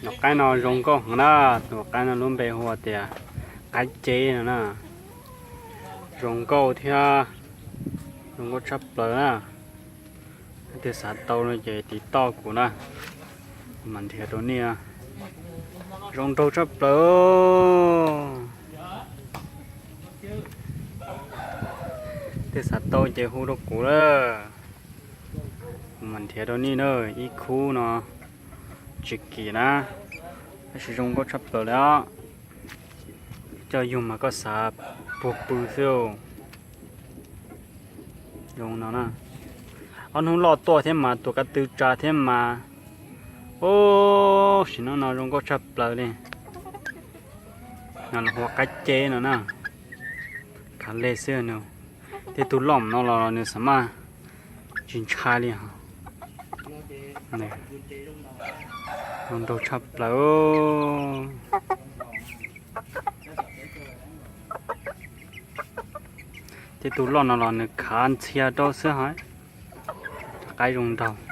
Tus qaib no zoo nkauj heev na, tus qaib no lub npe hu tias qaib ceb no na. Zoo nkauj thiab zoo nkauj tshaj plaws na. Leej twg xav tau no ces tiv toj kuv na, kuv mam nrhiav rau nej. Zoo nraug tshaj plaws. Leej twg xav tau ces hu rau kuv lawm, kuv mam nrhiav rau nej na. Ib khub no tsis kim na, tab sis zoo nkauj tshaj plaws li os. Coj yug mas koj xav puag pw xwb. Zoo no na, ob hnub loj tuaj thiab mas tuam ka tw tsa thiab mas. Ub, sim no no zoo nkauj tshaj plaws li. No los hu ua qaib ceb no na, khav leg xwb no. Tej tug loj no los nws xav mas tsis ntshai li os. Zoo nraug tshaj plaws. Tej tug loj no los nws khav ntxhia rau xwb hos. Qaib zoo nraug.